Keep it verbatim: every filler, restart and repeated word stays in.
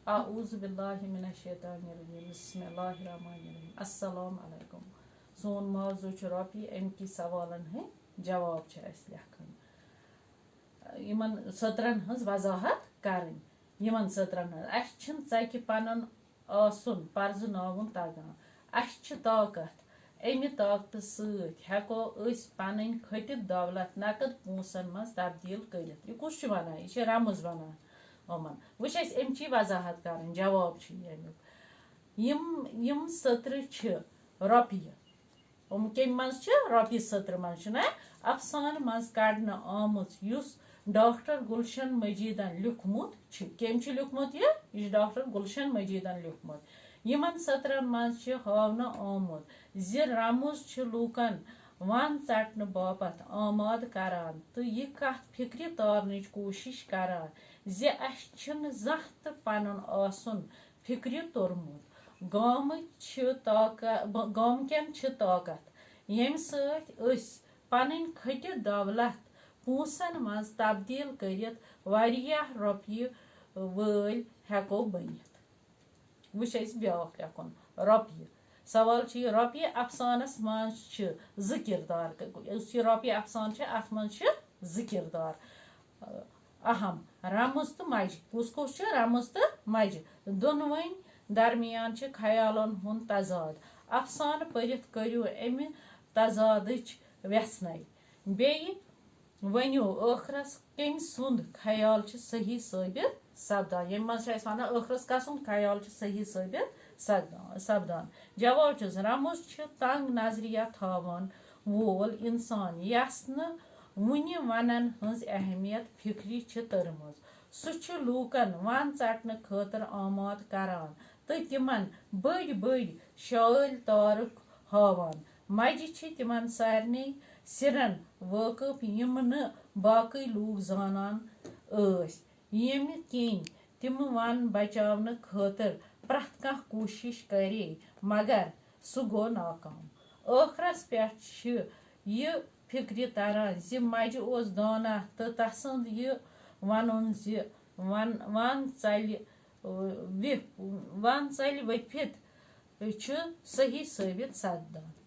اعوذ باللہ من الشیطان الرجیم، بسم اللہ الرحمن الرحیم۔ السلام علیکم۔ سون موضوع چھُ رۄپیہِ، اَمہِ کہِ سوالن ہٕنٛدۍ جواب چھِ اَسہِ لیکھٕنۍ۔ یِمن سٔترن ہٕنٛز وضاحت کرٕنۍ۔ یِمن سٔترن ہٕنٛز، اَسہِ چھِنہٕ ژَکہِ پنُن آسُن پرزٕناوُن تگان۔ اَسہِ چھِ طاقت۔ اَمہِ طاقتہٕ سۭتۍ ہٮ۪کو أسۍ پنٕنۍ کھٔٹِتھ دولت نقد پونٛسن منٛز تبدیٖل کٔرِتھ۔ یہِ کُس چھُ ونان؟ یہِ چھِ رمز ونان یِمن۔ وٕچھ، اَسہِ اَمہِ چی وضاحت کرٕنۍ، جواب چھُ یہِ اَمیُک۔ یِم یِم سٔترٕ چھِ رۄپیہِ۔ یِم کَمہِ منٛز چھِ؟ رۄپیہِ سٔترٕ منٛز چھِ نا؟ افسانہٕ منٛز کڑنہٕ آمٕژ، یُس ڈاکٹر گلشن مجیدن لیوٗکھمُت چھُ۔ کٔمۍ چھُ لیوٗکھمُت یہِ؟ یہِ چھُ ڈاکٹر گلشن مجیدن لیوٗکھمُت۔ یِمن سٔترن منٛز چھِ ہاونہٕ آمُت زِ رمز چھِ لوٗکن ون ژٹنہٕ باپتھ آماد کران تہٕ یہِ کتھ فکرِ تارنٕچ کوٗشش کران زِ اَسہِ چھِنہٕ زانٛہہ تہٕ پنُن آسُن فکرِ توٚرمُت۔ گامٕکۍ چھِ طاقت، گامکٮ۪ن چھِ طاقت، ییٚمہِ سۭتۍ أسۍ پنٕنۍ کھٔٹِتھ دولت پونٛسن منٛز تبدیٖل کٔرِتھ واریاہ رۄپیہِ وٲلۍ ہٮ۪کو بٔنِتھ۔ وٕچھ، اَسہِ بیٛاکھ لیکھُن، رۄپیہِ۔ سوال چھُ یہِ، رۄپیہِ افسانس منٛز چھِ زٕ کردار۔ یُس یہِ رۄپیہِ افسانہٕ چھُ، اتھ منٛز چھِ زٕ کردار اہم، رمز تہٕ مجہِ۔ کُس کُس چھُ؟ رمز تہٕ مجہِ۔ دۄنوٕنۍ درمیان چھِ خیالن ہُنٛد تضاد۔ افسانہٕ پٔرِتھ کٔرِو اَمہِ تضادٕچ وٮ۪ژھنَے۔ بیٚیہِ ؤنِو، ٲخرس کٔمۍ سُنٛد خیال چھُ صحیح ثٲبت سپدان؟ ییٚمہِ منٛز چھِ اَسہِ ونان، ٲخرس کس سُنٛد خیال چھُ صحیح ثٲبت سپدان، سپدان؟ جواب چھُس، رمز چھِ تنگ نظریہ تھاوان وول انسان، یس نہٕ وُنہِ ونن ہٕنٛز اہمیت فکرِ چھِ تٔرمٕژ۔ سُہ چھُ لوٗکن ون ژٹنہٕ خٲطرٕ آماد کران تہٕ تِمن بٔڑۍ بٔڑۍ شٲلۍ تارُک ہاوان۔ مجہِ چھِ تِمن سارنٕے سِرن وٲقف، یِم نہٕ باقٕے لوٗکھ زانان ٲسۍ، ییٚمہِ کِنۍ تِم ون بچاونہٕ خٲطرٕ پرٛٮ۪تھ کانٛہہ کوٗشش کرے، مگر سُہ گوٚو ناکام۔ ٲخرس پٮ۪ٹھ چھِ یہِ فکرِ تران زِ مجہِ اوس دانا تہٕ تسُنٛد یہِ ونُن زِ ون، ون ژلہِ، وِ-، ون ژلہِ ؤپھِتھ چھُ صحیح ثٲبت سپدان۔